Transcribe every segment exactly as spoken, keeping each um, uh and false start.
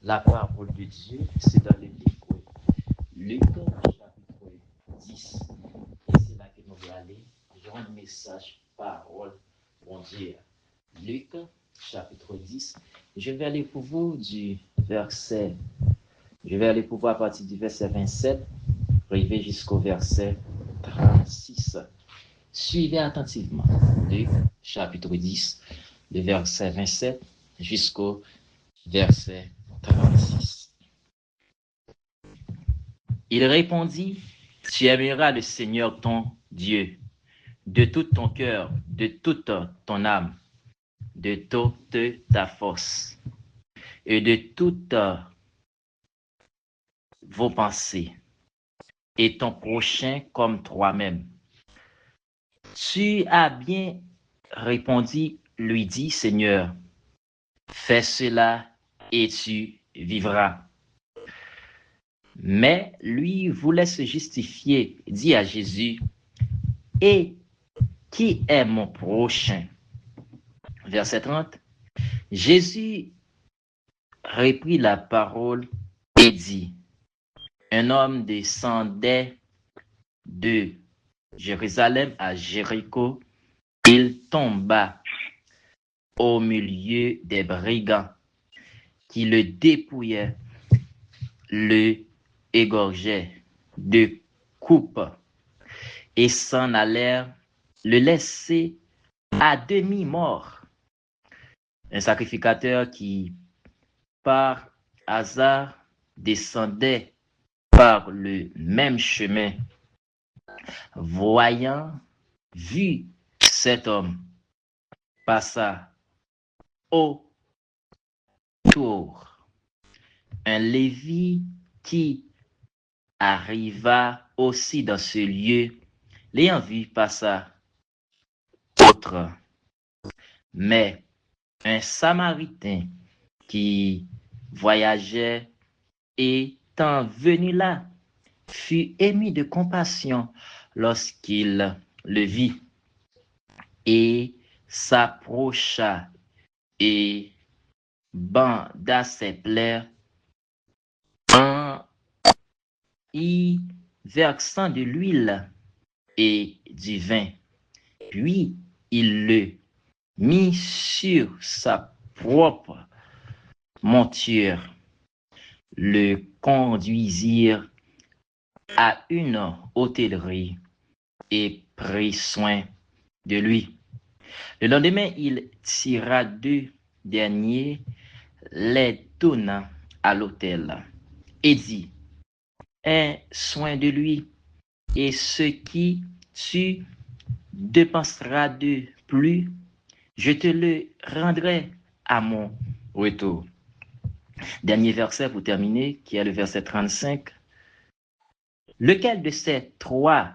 La parole de Dieu, c'est dans le livre Luc, chapitre dix. Et c'est là que nous allons lire un message, parole, Bondye. Luc, chapitre dix. Je vais lire pour vous du verset, je vais lire pour vous à partir du verset vingt-sept, arrivé jusqu'au verset trente-six. Suivez attentivement. Luc, chapitre dix, le verset vingt-sept jusqu'au verset trente-six. Il répondit, tu aimeras le Seigneur ton Dieu de tout ton cœur, de toute ton âme, de toute ta force et de toutes vos pensées, et ton prochain comme toi-même. Tu as bien répondu, lui dit, Seigneur, fais cela et tu vivras. Mais lui voulait se justifier, dit à Jésus, et qui est mon prochain? Verset trente. Jésus reprit la parole et dit, un homme descendait de Jérusalem à Jéricho, il tomba au milieu des brigands qui le dépouillaient, le égorgeaient de coups et s'en allèrent le laisser à demi mort. Un sacrificateur qui, par hasard, descendait par le même chemin, voyant, vit cet homme, passa au tour. Un Lévi qui arriva aussi dans ce lieu, l'ayant vu, passa outre. Mais un Samaritain qui voyageait, étant venu là, fut ému de compassion lorsqu'il le vit, et s'approcha et banda ses plaies en y versant de l'huile et du vin. Puis il le mit sur sa propre monture, le conduisit à une hôtellerie et prit soin de lui. Le lendemain, il tira deux deniers, les donna à l'hôtel et dit, aie soin de lui, et ce que tu dépenseras de plus, je te le rendrai à mon retour. Dernier verset pour terminer, qui est le verset trente-cinq. Lequel de ces trois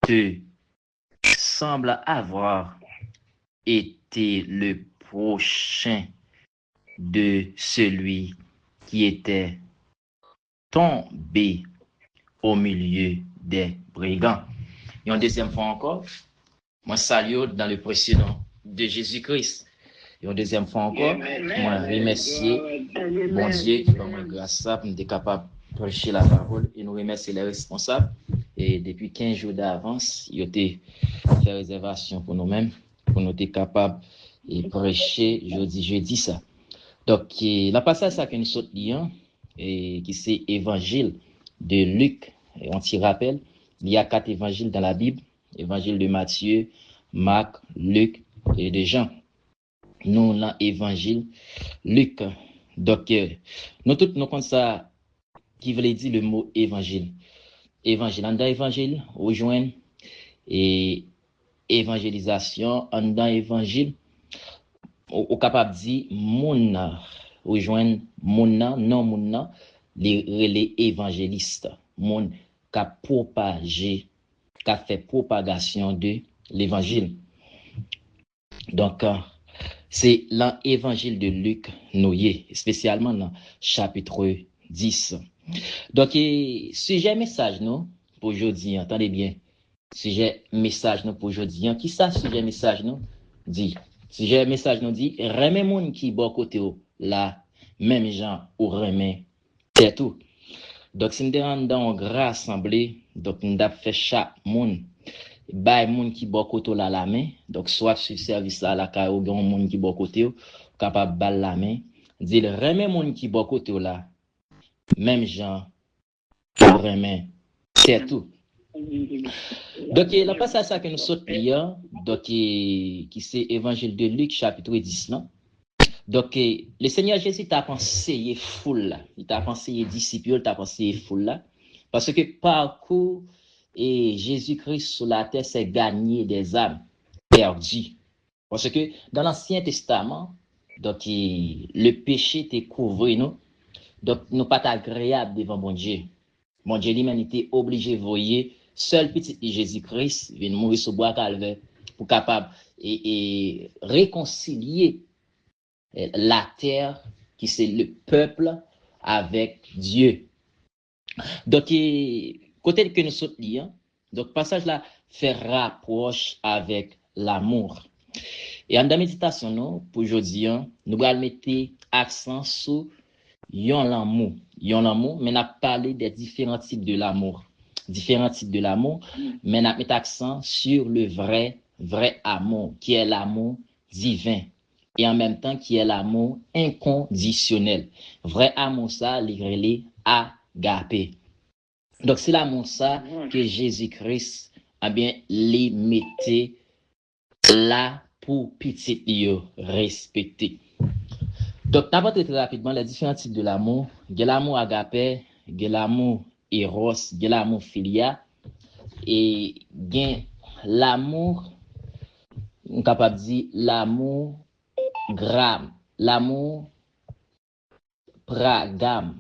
te semble avoir été le prochain de celui qui était tombé au milieu des brigands? Yon dezyèm fwa ankò, mwen salye w dans le précieux nom de Jésus-Christ. Yon dezyèm fwa ankò, mwen remèsye Bondye ki ban mwen gras sa pou m te kapab preche la parole. E nou remèsye les responsables. E depi kenz jou davans, yo te fè rezèvasyon pou nou menm, pou nou te kapab e preche jodi jedi sa. Donk, e, nan pasaj sa ke nou sot li an, e, ki se Evanjil de Lik, e, yon ti rapèl, il y a quatre évangiles dans la Bible, Évangile de Matthieu, Marc, Luc et de Jean. Nou nan Evanjil Lik. Donk, e, nou tout nou konn sa ki vle di le mo evanjil. Evanjil, anndan evanjil, ou jwenn e evanjelizasyon, anndan evanjil, ou, ou kapab di moun nan, ou jwenn moun nan, non moun nan, li rele evanjelis, moun k ap pwopaje, k ap fè pwopagasyon de levanjil. Donk, se lan Evanjil de Lik nou ye, espesyalman nan chapit dis. Donk, e, sijè mesaj nou pou jodi an, tande byen. Sijè mesaj nou pou jodi an, kisa sijè mesaj nou di? Sijè mesaj nou di, renmen moun ki bò kote w la, menm jan ou renmen tèt ou. Donk, si n te anndan yon gran asanble, donk, n t ap fè chak moun bay moun ki bò kote w la lamen. Donk, si w ap swiv sèvis la lakay ou, gen yon moun ki bò kote w, ou kapab ba l lamen, di l renmen moun ki bò kote w la, menm jan ou renmen tèt ou. Donk, e, nan pasaj sa ke nou sot li an, donk, e, ki se Evanjil de Lik, chapit dis lan. Donk, e, le Senyè Jezi t ap anseye foul la. Li t ap anseye disip yo, li t ap anseye foul la. Paske pakou, e, Jezi Kris sou latè, se gagner des âmes perdues. Paske dan Lansyen Testaman, donk, e, le peche te kouvri nou. Donk, nou pa t agreyab devan Bondye. Bondye li menm, li te oblije voye sèl pitit li Jezi Kris vin mouri sou bwa Kalvè pou kapab, e, e, rekonsilye, e, latè ki se le pèp avèk Dye. Donk, e, kote ke nou sot li an, donk, pasaj la fè rapwòch avèk lamour. E anndan meditasyon nou pou jodi an, nou pral mete aksan sou yon lanmou. Yon lanmou, men n ap pale de diferan tip de lamour. Diferan tip de lamour, men n ap mete aksan sur le vrai, vrai amour, qui est l'amour divin. E an menm tan, qui est l'amour inconditionnel. Vrè amou sa, li rele agape. Donk, se lanmou sa ke Jezi Kris, ebyen, li mete la pou pitit li yo respekte. Donk, n ap antre trè rapidman, les différents types de l'amour. Gen lanmou agape, gen lanmou eros, gen lanmou filia, e gen lanmou, m kapab di lanmou gram, lanmou pragam,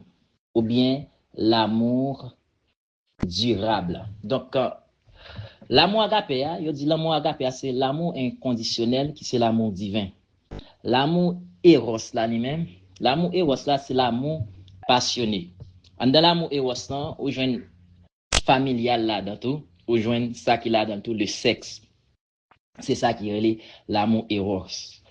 oubyen l'amour durable. Donk, lanmou agape a, yo di lanmou agape a se lanmou enkondisyonèl ki se lanmou diven. Lanmou eros la li menm, lanmou eros la se lanmou pasyone. Anndan lanmou eros lan, ou jwenn familyal ladan tou, ou jwenn sa ki ladan tou, le sexe. Se sa ki rele lanmou eros.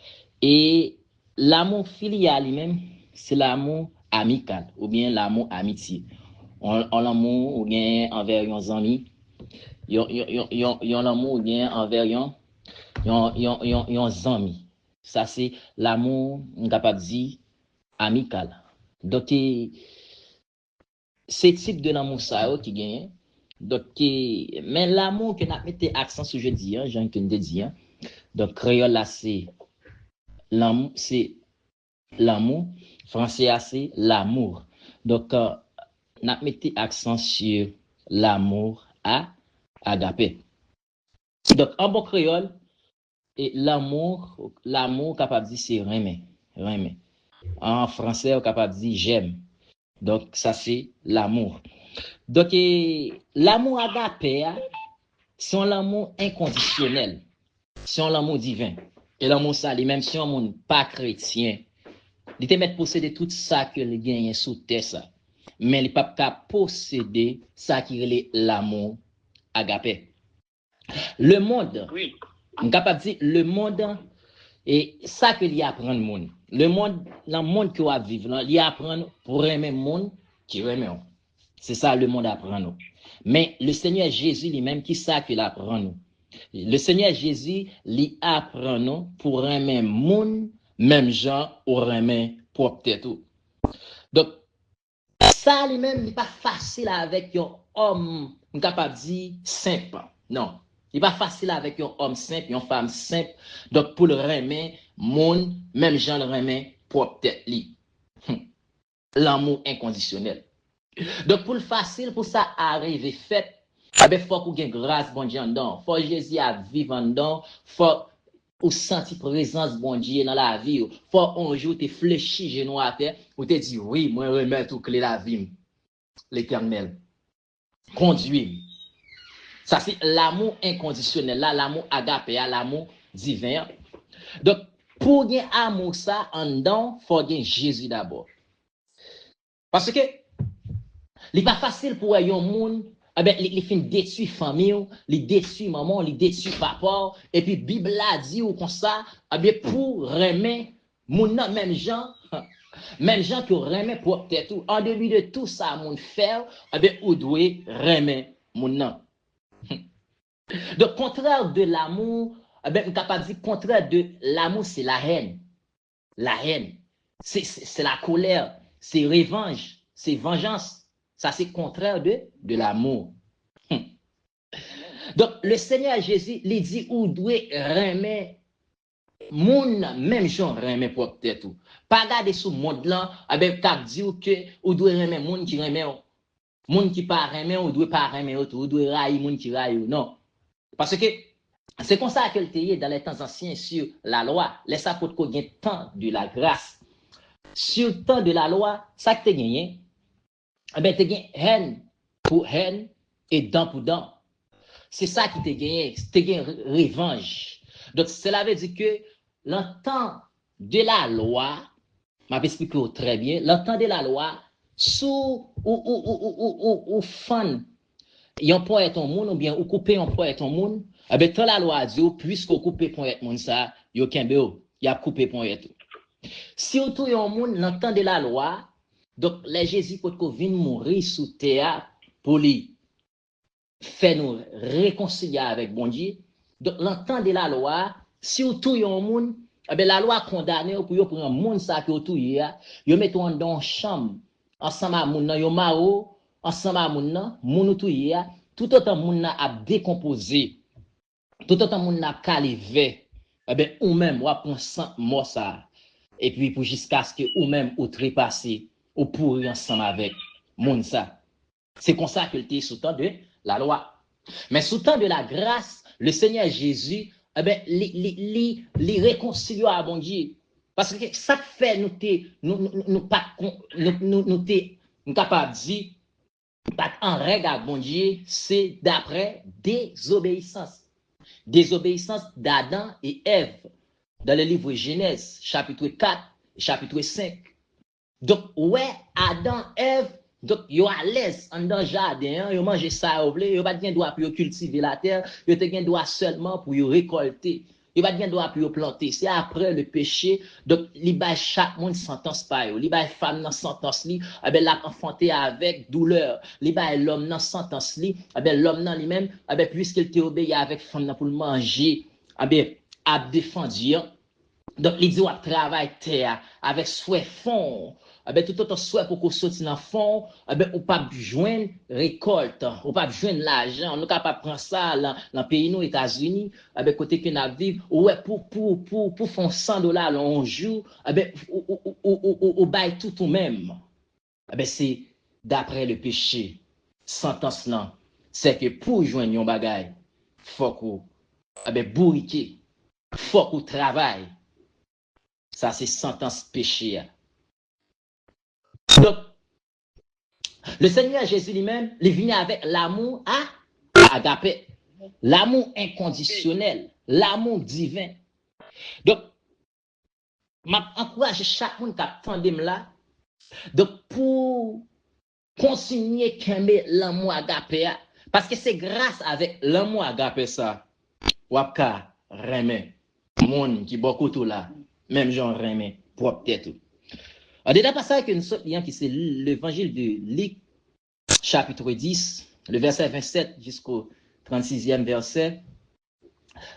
E lanmou filia li menm, se lanmou amikal, oubyen lanmou amitye. Yon, yon lanmou ou gen anvè yon zanmi, yon, yon, yon, yon, yon lanmou ou gen anvè yon, yon, yon, yon, yon zanmi. Sa se lanmou, m kapab di, amikal. Donk, e, se tip de lanmou sa yo ki genyen. Donk, e, men lanmou ke n ap mete aksan sou jodi an, jan ke n te di an. Donk, kreyòl la se lanmou, se lanmou. Franse a se l'amour. Donk, e, n ap mete aksan sur l'amour a, agape. Donk, an bon kreyòl, e lanmou, lanmou kapab di se renmen, renmen. An franse, ou kapab di j'aime. Donk, sa se lanmou. Donk, e lanmou agape a, se yon lanmou enkondisyonèl. Se yon lanmou diven. E lanmou sa, li menm, si yon moun pa kretyen, li te mèt posede tout sa ke li genyen sou tè sa. Men li p ap ka posede sa ki rele lanmou agape. Lemonn, m kapab di, lemonn, e sa ke li aprann moun. Lemonn, nan monn ke w ap viv lan, li aprann pou renmen moun ki renmen w. Se sa lemonn aprann ou. Men, le Senyè Jezi li menm, ki sa ke l aprann ou? Le Senyè Jezi, li aprann ou pou renmen moun menm jan ou renmen pwòp tèt ou. Donk, sa li menm, li pa fasil avèk yon òm, m kapab di, senp. Non. Li pa fasil avèk yon òm senp, yon fanm senp. Donk, pou l renmen moun, menm jan l renmen pwòp tèt li. Hmm. Lanmou enkondisyonèl. Donk, pou l fasil pou sa a rive fèt, enben, fòk ou gen gras Bondye anndan w. Fò Jezi ap viv anndan w. Fò ou santi prezans Bondye nan lavi w. Fò on jou w te flechi jenou w atè, ou te di, "Wi, mwen remèt ou kle lavi m, Letènèl. Kondui m." Sa se lanmou enkondisyonèl la, lanmou agape a, lanmou diven an. Donk, pou w gen amou sa anndan w, fò w gen Jezi dabò. Paske li pa fasil pou wè yon moun, enben, li, li fin detwi fanmi w, li detwi manman w, li detwi papa w, epi Bib la di w konsa, enben, pou w renmen moun nan menm jan, Menm jan ke w renmen pwòp tèt ou, an depi de tou sa moun fè w, ebyen, ou dwe renmen moun nan. Donk, contraire de l'amour, ebyen, m kapab di contraire de l'amour, c'est la haine. La haine. C'est, c'est, c'est la colère, c'est revanche, c'est vengeance. Sa se contraire de, de l'amour. Donk, le Seigneur Jésus, li di ou dwe renmen moun nan menm jan w renmen pwòp tèt ou. Pa gade sou mond lan, ebyen, k ap di w ke ou dwe renmen moun ki renmen w. Moun ki pa renmen w, ou dwe pa renmen yo tou. Ou dwe rayi moun ki rayi w. Non. Paske se konsa ke l te ye dans les temps anciens sur la loi. Lè sa potko gen tan de la grâce. Sur tan de la loi, sa k te genyen? Ebyen, te gen hèn pou hèn e dan pou dan. Se sa ki te genyen, te gen revanj. Donk, cela veut dire que dans le temps de la loi, m ap esplike w trè byen, dans le temps de la loi, si w, ou, ou, ou, ou, ou, ou, ou fann yon ponyèt yon moun, oubyen ou koupe yon ponyèt yon moun, ebyen, tan lalwa a di w, piske w koupe ponyèt moun sa, yo kenbe w, y ap koupe ponyèt ou. Si w touye yon moun, dans le temps de la loi, donk, lè Jezi potko vin mouri sou tè a pou li fè nou rekonsilye avèk Bondye. Donk, dans le temps de la loi, si w touye yon moun, ebyen, lalwa kondane w pou yo pran moun sa ke w touye a, yo mete w anndan yon chanm ansanm a moun nan, yo mare w ansanm a moun nan, moun ou touye a, toutotan moun nan ap dekonpoze, toutotan moun nan ap kale vè, ebyen, ou menm, w ap pran sant mò sa a. Epi pou jiskaske ou menm, ou trepase, ou pouri ansanm avèk moun sa. Se konsa ke l te ye sou tan de lalwa. Men sou tan de la grâce, le Seigneur Jésus, ebyen, li, li, li, li rekonsilye w a Bondye. Paske sa k fè nou te, nou, nou, nou pa t kon, nou, nou, nou te, nou kapab di, pa t an règ ak Bondye, se daprè dezobeyisans. Dezobeyisans d'Adam et Èv dans le livre Genèse, chapitre quatre et chapitre cinq. Donk, ou wè, Adan, Èv, donk, yo alèz anndan jaden an, yo manje sa yo vle, yo pa t gen dwa pou yo kiltive latè, yo te gen dwa sèlman pou yo rekòlte. Yo pa t gen dwa pou yo plante. Se aprè le peche, donk, li bay chak moun santans pa yo. Li bay fanm nan santans li, ebyen, l ap anfante avèk doulè. Li bay lòm nan santans li, ebyen, lòm nan li menm, ebyen, piske l te obeyi avèk fanm nan pou l manje, ebyen, ap defann an. Donk, li di w ap travay tè a avèk swè fon w. Enben, toutotan swè poko soti nan fon w, enben, ou p ap jwenn rekòlt, ou p ap jwenn lajan. Nou kapab pran sa lan, lan peyi nou, Etazini, enben, kote ke n ap viv, ou wè pou, pou, pou, pou fè yon san dola lan yon jou, enben, ou, ou, ou, ou, ou, ou, ou bay tout ou menm. Enben, se daprè le peche. Santans lan, se ke pou w jwenn yon bagay, fòk ou, enben, bourike, fòk ou travay. Sa se santans peche a. Donk, le Seigneur Jésus li menm, li vini avèk lanmou a, agape, lanmou enkondisyonèl, lanmou diven. Donk, m ap ankouraje chak moun k ap tande m la, donk, pou kontinye kenbe lanmou agape a. Paske se gras avèk lanmou agape sa, w ap ka renmen moun ki bò kote w la, menm jan w renmen pwòp tèt ou. Andedan pasaj ke nou sot li an, ki se Levanjil de Lik, chapitre dix, le verset vingt-sept jusqu'au trente-sixième verset,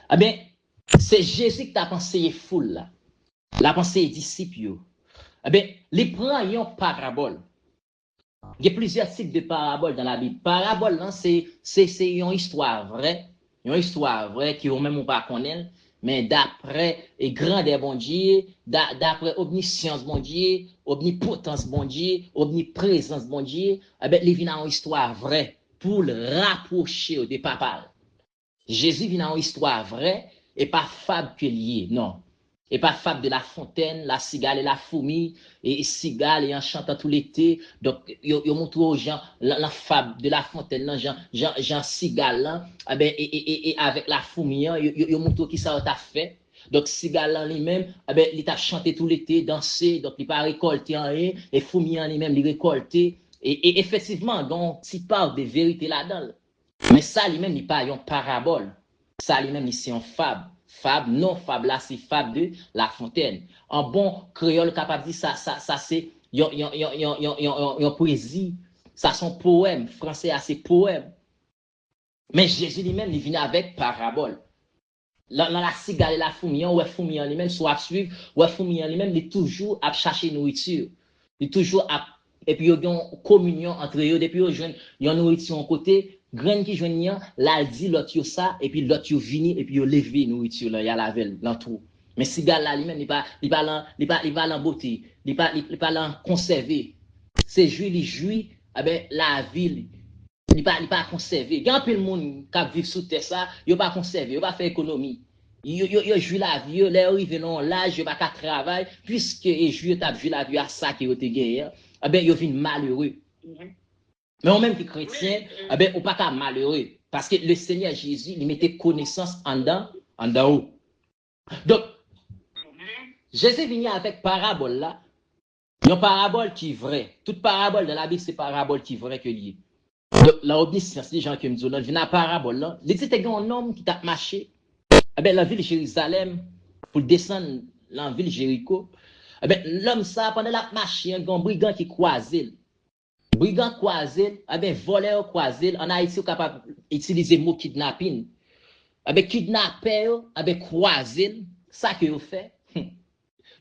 enben, se Jezi ki t ap anseye foul la. L ap anseye disip yo. Enben, li pran yon parabòl. Gen plizyè tip de parabòl dan Labib. Parabòl lan, se, se, se yon istwa vrè. Yon istwa vrè ke ou menm ou pa konnen l. Men daprè, e, grandè Bondye, da-, daprè omnisyans Bondye, omnipotans Bondye, omniprezans Bondye, enben, li vin a yon istwa vrè pou l rapwoche w de Papa l. Jezi vin a yon istwa vrè, e pa fab ke l ye, non. E pa fab de La Fontaine, La Cigale et la Fourmi, e, e sigal e an chantan tou lete. Donk, yo, yo moutre w jan, lan, lan fab de La Fontaine lan, jan, jan, jan sigal lan, enben, e, e, e, e avèk lafoumi an, yo, yo, yo moutre w kisa yo t ap fè. Donk, sigal lan li menm, enben, li t ap chante tou lete, danse, donk li pa rekòlte anyen, e foumi an li menm, li rekòlte. E, e efektivman, gen yon ti pa de verite ladan l. Men sa li menm, li pa yon parabòl. Sa li menm, li se yon fab. Fab, non fab la, se fab de La Fontaine. An bon kreyòl kapab di sa, sa, sa se yon, yon, yon, yon, yon, yon, yon, yon pwezi. Sa se yon powèm. Franse a se powèm. Men Jezi li menm, li vini avèk parabòl. Nan, nan la cigale et la fourmi an, ou wè foumi an li menm, si w ap swiv, ou wè foumi an li menm, li toujou ap chache nouriti. Li toujou ap, epi yo gen yon kominyon antre yo, depi yo jwenn yon nouriti yon kote, grenn ki jwenn li an, l al di lòt yo sa, epi lòt yo vini, epi yo leve nouriti lan, y al avè l nan twou. Men sigal la li menm, li pa, li pa lan, li pa, li pa lan bote, li pa, li, li pa lan konsève. Se jwi li jwi, enben, lavi li. Li pa, li pa konsève. Gen anpil moun k ap viv sou tè sa, yo pa konsève, yo pa fè ekonomi. Yo, yo, yo jwi lavi yo, lè yo rive nan yon laj, yo pa ka travay, piske e jwi yo t ap jwi lavi yo a sa ke yo te genyen an, enben, yo vin malere. Men ou menm ki kretyen, enben, ou pa ka malere. Paske le Senyè Jezi, li mete konesans anndan, anndan ou. Donk, Jezi vini avèk parabòl la, yon parabòl ki vrè. Tout parabòl nan Labib, se parabòl ki vrè ke l ye. Donk, nan omnisyans li, jan ke m di w lan, l vin ak parabòl lan. Li di te gen yon nonm ki t ap mache, enben, nan vil Jerizalèm, pou l desann nan vil Jeriko. Enben, nonm sa, pandan l ap mache an, gen yon brigan ki kwaze l. Brigan kwaze l, enben, vòlè yo kwaze l. Ann Ayiti, yo kapab itilize mo kidnapin. Enben, kidnapè yo, enben, kwaze l. Sa ke yo fè?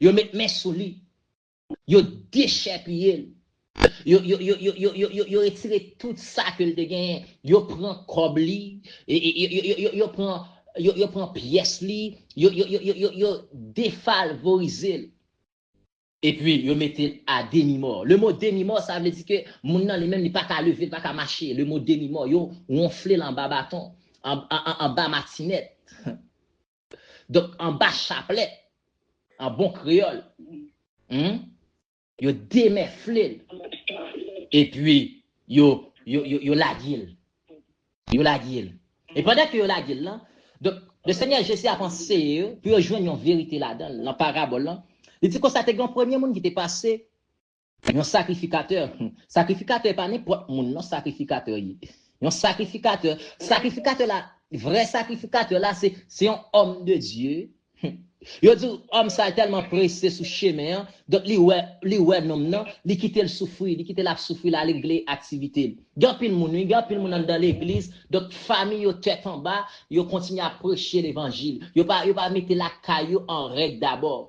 Yo met men sou li. Yo dechèpiye l. Yo, yo, yo, yo, yo, yo, yo, yo retire tout sa ke l te genyen. Yo pran kòb li, e, e, yo, yo, yo, yo, yo pran, yo, yo pran pyès li, yo, yo, yo, yo, yo, yo defavorize l. Epi, yo mete l a demi mò. Le mo demi mò, sa vle di ke moun nan li menm, li pa ka leve, li pa ka mache. Le mo demi mò, yo wonfle l anba baton, an, an, an, anba matinèt. Donk, anba chaplèt, an bon kreyòl. Hmm? Yo demèfle l. Epi, yo, yo, yo, yo lage l. Yo lage l. E pandan ke yo lage l lan, donk, le Senyè Jezi ap anseye yo pou yo jwenn yon verite ladan l, nan parabòl lan. Li di konsa, te gen yon premye moun ki te pase, yon sakrifikatè. Sakrifikatè pa nenpòt moun, non, sakrifikatè ye. Yon sakrifikatè. Sakrifikatè la, vrè sakrifikatè la, se, se yon òm de Dye. Yo di w, òm sa tèlman prese sou chemen an, donk li wè, li wè nonm nan, li kite l soufri, li kite l ap soufri, l al regle aktivite l. Gen anpil moun, wi, gen anpil moun anndan legliz, donk fanmi yo tèt anba, yo kontinye ap preche levanjil. Yo pa, yo pa mete lakay yo an règ dabò.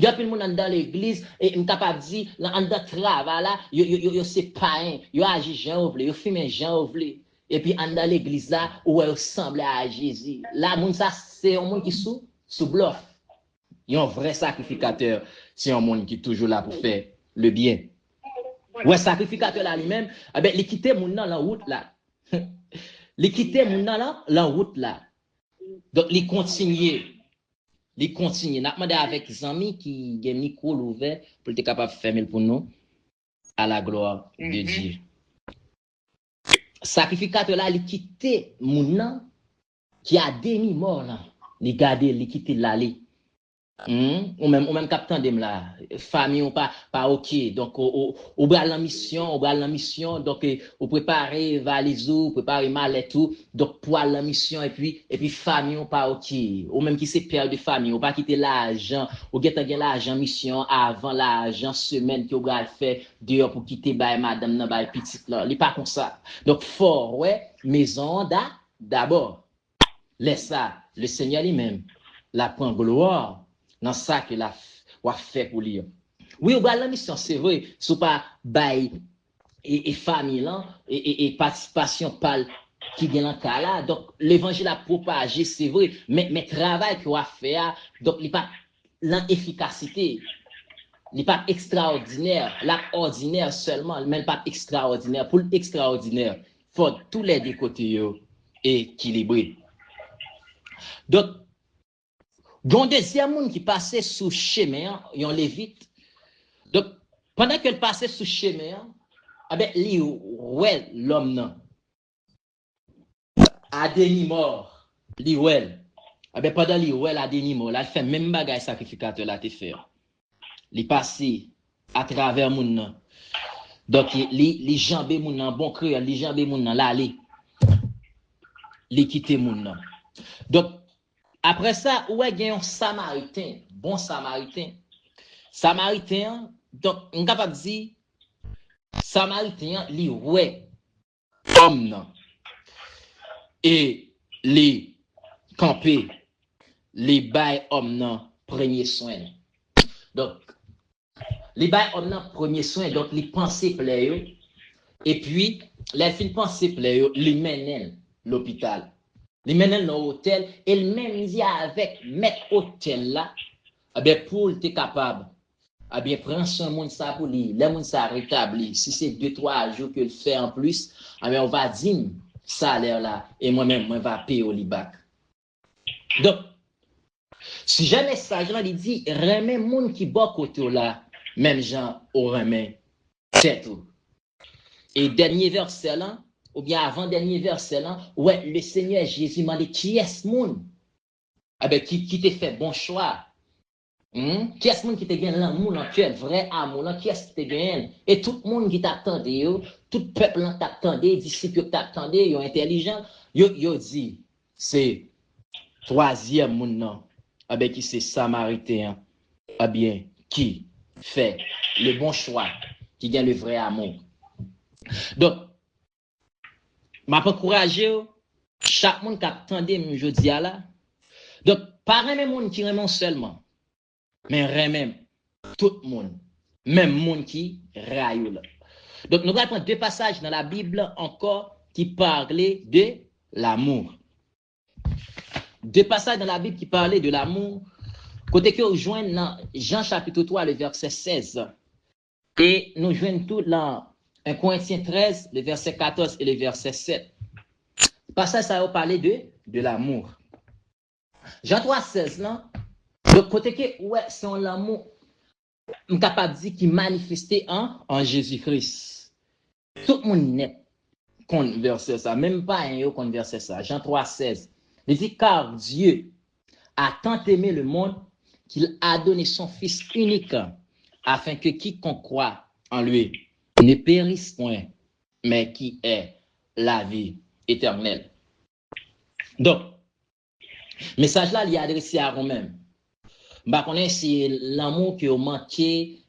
Gen anpil moun anndan legliz, e m kapab di, nan, anndan travay la, yo, yo, yo, yo se payen, yo aji jan yo vle, yo fimen jan yo vle. Epi anndan legliz la, ou wè yo sanble a Jezi. La, moun sa, se yon moun ki sou, sou blòf. Yon vrè sakrifikatè, se yon moun ki toujou la pou fè le byen. Ou wè sakrifikatè la li menm, enben, li kite moun nan lan wout la. Li kite moun nan lan, lan wout la. Donk, li kontinye. Li kontinye. N ap mande avèk zanmi ki gen mikwo l ouvè pou l te kapab fèmen l pou nou. À la gloire de Dieu. Sakrifikatè la, li kite moun nan ki a demi mò lan. Li gade l, li kite l ale. Hmm? Ou menm, ou menm k ap tande m la, fanmi w pa, pa oke. Donk, ou, ou, ou pral nan misyon, ou pral nan misyon. Donk, eh, ou prepare valiz ou, ou prepare malèt ou. Donk, pou al nan misyon, epi, epi fanmi w pa oke. Ou menm ki se pè de fanmi, ou pa kite lajan, ou gentan gen lajan misyon an avan lajan semèn ke w pral fè deyò pou kite bay madanm nan, bay pitit lan. Li pa konsa. Donk, fò w wè mezon an da, dabò. Lè sa, le Senyè li menm, l ap pran glwa nan sa ke l ap, w ap fè pou li an. Wi, ou pral nan misyon, se vre, si w pa bay e, e fanmi lan, e, e, e patisipasyon pa l ki gen nan ka la. Donk, levanjil ap pwopaje, se vre, men, men travay ke w ap fè a, donk, li pa lan efikasite. Li p ap ekstraòdinè, l ap òdinè sèlman, men l p ap ekstraòdinè. Pou l ekstraòdinè, fò tou lè de kote yo ekilibre. Donk, gen yon dezyèm moun ki pase sou chemen an, yon Levit. Donk, pandan ke l pase sou chemen an, enben, li wè lòm nan. A demi mò, li wè l. Enben, pandan li wè l a demi mò, l al fè menm bagay sakrifikatè la te fè an. Li pase atravè moun nan. Donk, li, li janbe moun nan, bon kreyòl, li janbe moun nan, l ale. Li kite moun nan. Donk, Apre sa, ou wè gen yon Samariten, bon Samariten. Samariten an, donk, m kapab di, Samariten an, li wè òm nan. E li kanpe, li bay òm nan premye swen. Donk, li bay òm nan premye swen, donk li panse plè yo. Epi, lè l fin panse plè yo, li mennen l lopital. Li mennen l nan otèl, e l menm di avèk mèt otèl la, ebyen, pou l te kapab, ebyen, pran swen moun sa pou li. Lè moun sa retabli, si se de, twa jou ke l fè anplis, ebyen, ou va di m salè la, e mwen menm, mwen va peye w li back. Donk, sijè mesaj lan, li di, renmen moun ki bò kote w la, menm jan ou renmen tèt ou. E dènye vèsè lan, oubyen avan dènye vèsè lan, ou wè, Lesenyè Jezi mande kiyès moun, ebyen, ki, ki te fè bon chwa. Hmm? Kiyès moun ki te gen lanmou nan kè, vrè amou lan, kiyès ki te genyen l? E tout moun ki t ap tande yo, tout pèp lan t ap tande, disip yo t ap tande, yo entèlijan, yo, yo di, se twazyèm moun nan, ebyen, ki se Samariten an, ebyen, ki fè le bon chwa, ki gen le vrè amou. Donk, m ap ankouraje w, chak moun k ap tande m jodi a la. Donk, pa renmen moun ki renmen w sèlman, men renmen tout moun, menm moun ki rayi w la. Donk, nou pral pran de pasaj nan Labib ankò ki pale de l'amour. De pasaj nan Labib ki pale de l'amour, kote ke ou jwenn nan Jan chapit twa, le vèsè sèz. E nou jwenn tou lan en Korentyen trèz, le vèsè katòz e le vèsè sèt. Pasaj sa yo pale de, de l'amour. Jan twa sèz lan, donk kote ke ou wè se yon lanmou, m kapab di ki manifeste an, an Jezi Kris. Tout moun nèt konn vèsè sa, menm payen yo konn vèsè sa. Jan twa sèz, li di, car Dieu a tant aimé le monde qu'il a donné son Fils unique, afin que quiconque croit en lui ne périsse point, mais qu'il ait la vie éternelle. Donk, mesaj la, li adrese a ou menm. M pa konnen si lanmou ke w manke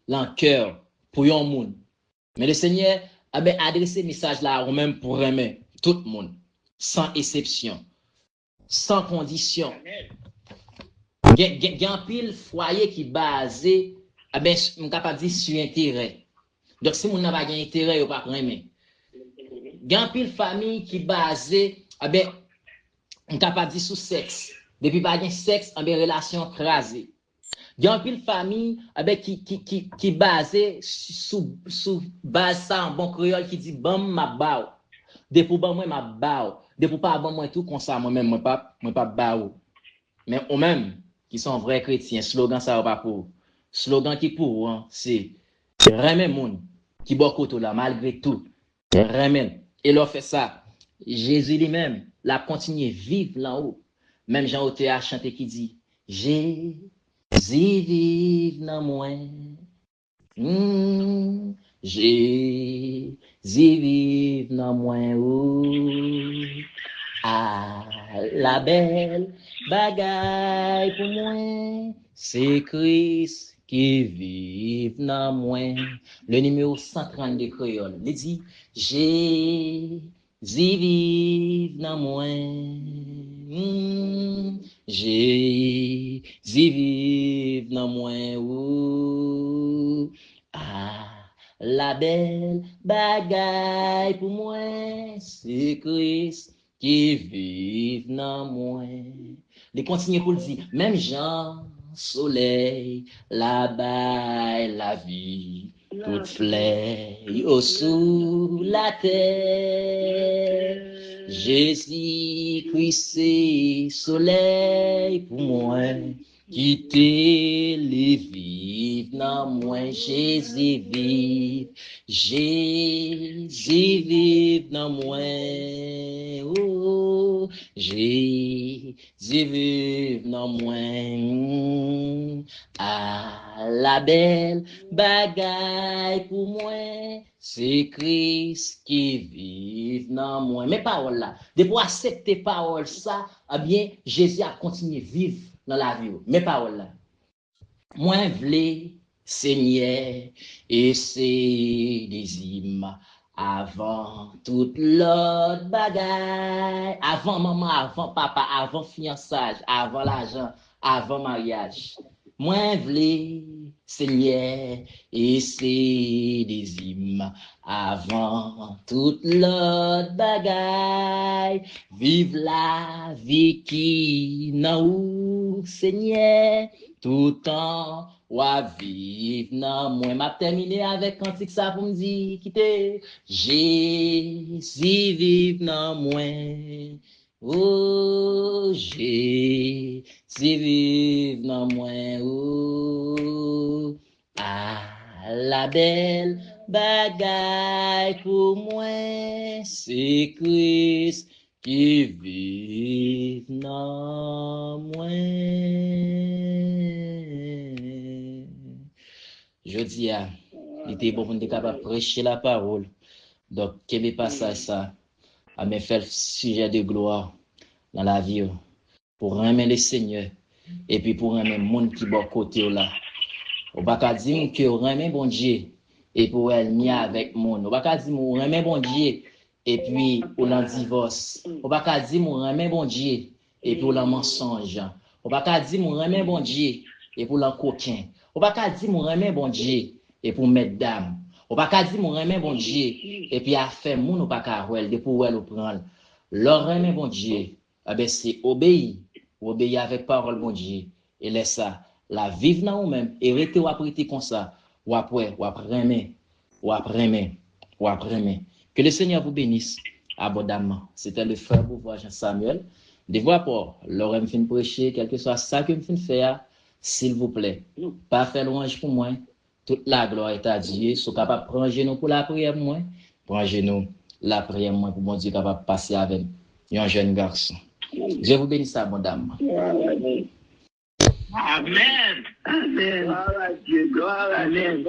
lan kè w pou yon moun. Men Lesenyè, ebyen, adrese mesaj la a ou menm pou renmen tout moun, san eksepsyon, san kondisyon. Gen, gen, gen anpil fwaye ki baze, ebyen, m kapab di, sou enterè. Donk, si moun nan pa gen enterè, yo p ap renmen. Gen anpil fanmi ki baze, ebyen, m kapab di sou sèks. Depi pa gen sèks, ebyen, relasyon an kraze. Gen anpil fanmi, ebyen, ki, ki, ki, ki baze sou, sou baz sa an bon kreyòl ki di, ban m, m ap ba w. Depi w ban mwen, m ap ba w. Depi w pa ban mwen tou, konsa mwen menm, mwen p ap, mwen p ap ba ou. Men ou menm, ki se yon vrè kretyen, slogan sa yo pa pou ou. Slogan ki pou ou an, se renmen moun ki bò kote w la, malgre tou. Renmen l. E lè w fè sa, Jezi li menm, l ap kontinye viv lan ou. Menm jan otè a chante ki di, Jezi viv nan mwen. Hmm, Jezi viv nan mwen, o. A, la bèl bagay pou mwen, se Kris ki viv nan mwen. Le nimewo san trannde kreyòl, li di, Jezi viv nan mwen. Hmm, Jezi viv nan mwen, o. A, la bèl bagay pou mwen, se Kris ki viv nan mwen. Li kontinye pou l di, menm jan solèy la bay lavi tout flè yo sou latè, Jezi Kris se solèy pou mwen. Kite li viv nan mwen, Jezi viv, Jezi viv nan mwen, o, Jezi viv nan mwen. A, Ala bèl bagay pou mwen, se Kris ki viv nan mwen. Men pawòl la. Depi w aksepte pawòl sa, ebyen, Jezi ap kontinye viv nan lavi w. Men pawòl la. Mwen vle, Senyè, e se dezim avan tout lòt bagay. Avan manman, avan papa, avan fiyansaj, avan lajan, avan maryaj. Mwen vle, Senyè, e se dezim avan tout lòt bagay. Viv lavi ki nan ou, Senyè, toutan w ap viv nan mwen. M ap tèmine avèk kantik sa pou m di, kite Jezi viv nan mwen. O, Jezi viv nan mwen, o. Ala bèl bagay pou mwen, se Kris ki viv nan mwen. Jodi a, li te bon pou n te kapab preche lapawòl. Donk, kenbe pasaj sa, a men fè l sijè de glwa nan lavi w. Pou renmen Lesenyè, epi pou renmen moun ki bò kote w la. Ou pa ka di m ke w renmen Bondye, epi w ènmi avèk moun. Ou pa ka di m ou renmen Bondye, epi ou nan divòs. Ou pa ka di m ou renmen Bondye, epi w nan mansonj. Ou pa ka di m ou renmen Bondye, epi w nan koken. Ou pa ka di m ou renmen Bondye, epi w mèt dam. Ou pa ka di m ou renmen Bondye, epi afè moun ou pa ka wè l, depi w wè l ou pran l. Lè w renmen Bondye, ebyen, se obeyi. Ou obeyi avèk pawòl Bondye. E lè sa, l ap viv nan ou menm. E rete w ap rete konsa. W ap wè, w ap renmen. W ap renmen. W ap renmen. Que le Seigneur vous bénisse abondamment. C'était le frère Beauvoir Jean Samuel. Devwa pa w, lè w wè m fin preche, kèlkeswa sa ke m fin fè a, silvouplè, pa fè lwanj pou mwen, Toute la gloire est à Dieu. Si w kapab pran jenou pou lapriyè pou mwen, pran jenou lapriyè pou mwen pou Bondye kapab pase avè m. Yon jèn gason. Dieu vous bénisse abondamment. Amen. Amen. Amen.